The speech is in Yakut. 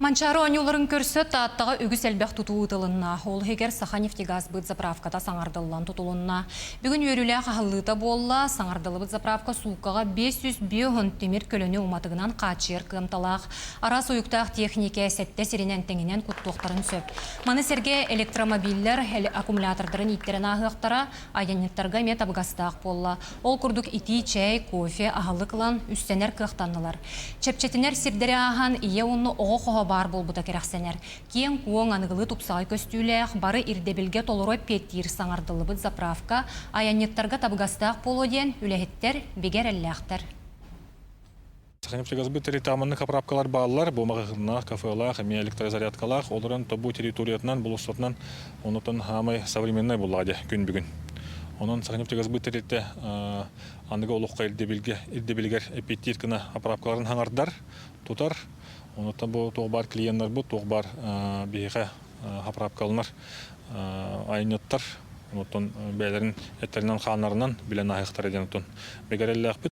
Манчаары оонньууларын көрсө Тааттаҕа үгүс элбэх тутуу ыытылынна. Ол иһигэр Саханефтегазбыт заправката саҥардыллан тутулунна. Бүгүн үөрүүлээх аһыллыыта буолла. Саҥардыллыбыт заправка сууккаҕа 550 тимир көлөнү уматыгынан хааччыйар кыамталаах. Араас уйуктаах техникэ сэттэ сиринэн тэҥинэн куттуохтарын сөп. Маны сэргэ электромобиллэр аккумулятордарын ииттэрэн ааһыахтара, айанньыттарга эмиэ табыгастаах буолла. Ол курдук итии чэй, кофе, аһылык ылан үссэнэр кыахтаннылар. Чэпчэтинэр сирдэри ааһан ийэ уонна оҕо хоһо баар буолбута кэрэхсэнэр. Киэҥ-куоҥ, аныгылыы тупсаҕай көстүүлээх, бары ирдэбилгэ толору эппиэттиир саҥардыллыбыт заправка айанньыттарга табыгастаах буолуо диэн үлэһиттэр бигэ эрэллээхтэр. Саханефтегазбыт территорияларынан заправкалар бааллар, бу маҕаһыыннаах, кафелаах, эмиэ электрозарядкалаах, олорон тобу территориятынан, болуоссатынан онутан хаамай современнай буллаҕа дьэ күн бүгүн. Онон Саханефтегазбыт тэрилтэ аныгы олоххо ирдэбилгэ ирдэбилигэр эппиэттиир гына заправкаларын хаҥардар, тутар. Онуттан бу туох баар клиеннарбыт, туох баар биһиэхэ заправкаланар айанньыттар, онуттан бэйэлэрин эттэринэн-хааннарынан билэн ааһыахтара диэн оттон бигэрэллээхпит.